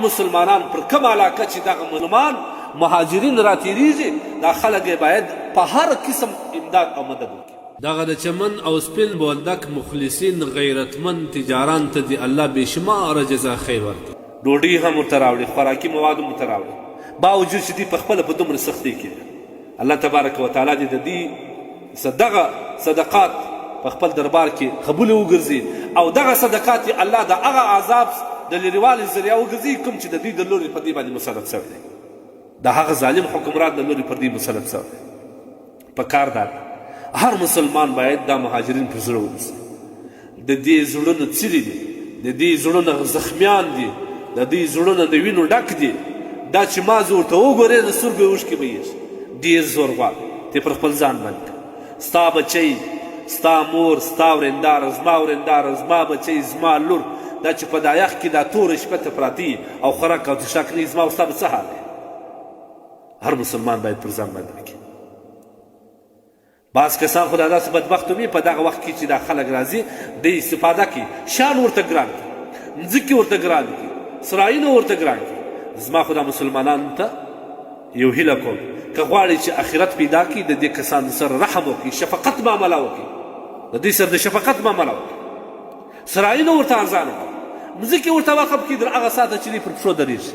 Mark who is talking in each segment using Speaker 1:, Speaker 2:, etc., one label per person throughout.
Speaker 1: مسلمانان پر کومه علاقه چې دغه مسلمان مهاجرین راتیریږي، دا خلک یې باید په هر قسم امداد او مدد وکړي.
Speaker 2: دغه د چمن او سپین بولدک مخلصین غیرتمن تجاران ته دي الله بې شماره جزا خیر ورکړي.
Speaker 1: ډوډۍ هم ورته راوړي، خوراکي مواد هم ورته راوړي، باوجود چې دوی په خپله په دومره سختۍ کې دي. الله تبارک وتعالی دې د دوی دغه صدقات په خپل دربار کې قبول وګرځي او دغه صدقات یې الله د هغه عذاب د لرېوالي ذریعه وګرځي کوم چې د دوی د لوري په دوی باندې مسلط شوی دی، د هغه ظالم حکمران د لوري پر دوی مسلط شوی دی. په کار دا ده هر مسلمان باید دا مهاجرین پر زړه ونیسي. د دې زړونه څیري دي، د دې زړونه زخمیان دي، د دې زړونه د وینو ډک دي. دا چې مازې ورته وګورې د سترګو یې اوښکې بهیږي. ډېر زور غواړي ته پر خپل ځان باندې کوه. ستا بچی، ستا مور، ستا ورېنداره، زما ورېنداره، زما بچی، زما لور، دا چې په دا یخ کې دا توره شپه ته پراته وي او خوراک او څښاک نه وي، زما او ستا به څه حال وي؟ هر مسلمان باید پر ځان باندې وکړي. بعض کسان خو دا داسې بدبخت وي په دغه وخت کې چې دا خلک راځي دی استفاده کوي، شان ورته ګران کړي، مځکې ورته ګران کړي، سرایونه ورته ګران کړي. زما خو دا مسلمانانو ته یو هیله کوم، که غواړي چې اخرت پیدا کړي، د دې کسانو سره رحم وکړي، شفقت معامله وکړي، د دوی سره د شفقت معامله وکړي، سرایونه ورته ارزانه کړي، مځکې ورته وقف کړي، در هغه ساعته چې دوی پر پښو درېږي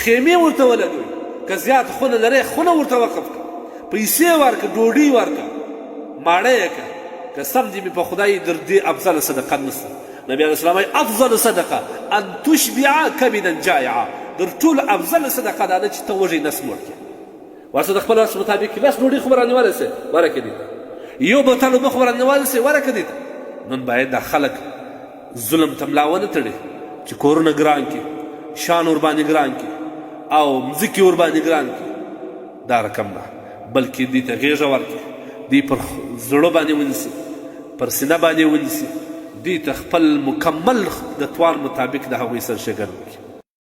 Speaker 1: خیمې ورته ولګوي، که زیات خونه لرې خونه ورته وقف کړه، پیسې ورکړه، ډوډۍ ورکړه، ماړه یې کړه. قسم دې مې په خدای در دې افضله صدقه نشته. نبی علیه السلام وایي افضل صدقه ان تشبع کبدا جائعا، در ټولو افضله صدقه دا ده چې ته وږی نس موړ کړې. ورسه د خپل وس مطابق لس ډوډۍ خو به رانیولی سې ورکړه دې ته، یو بوتل اوبه خو به رانیولی سې ورکړه دې ته. نن باید دا خلک ظلم ته ملا ونه تړي چې کورونه ګران کړي، شان ورباندې ګران کړي او مځکې ورباندې ګران کړي، دا رقم نه، بلکې دوی ته غېږه ورکړي، دوی پر زړه باندې ونیسي، پر سینه باندې ونیسي، دوی ته خپل مکمل د توان مطابق د هغوی سره ښېګڼه وکړي.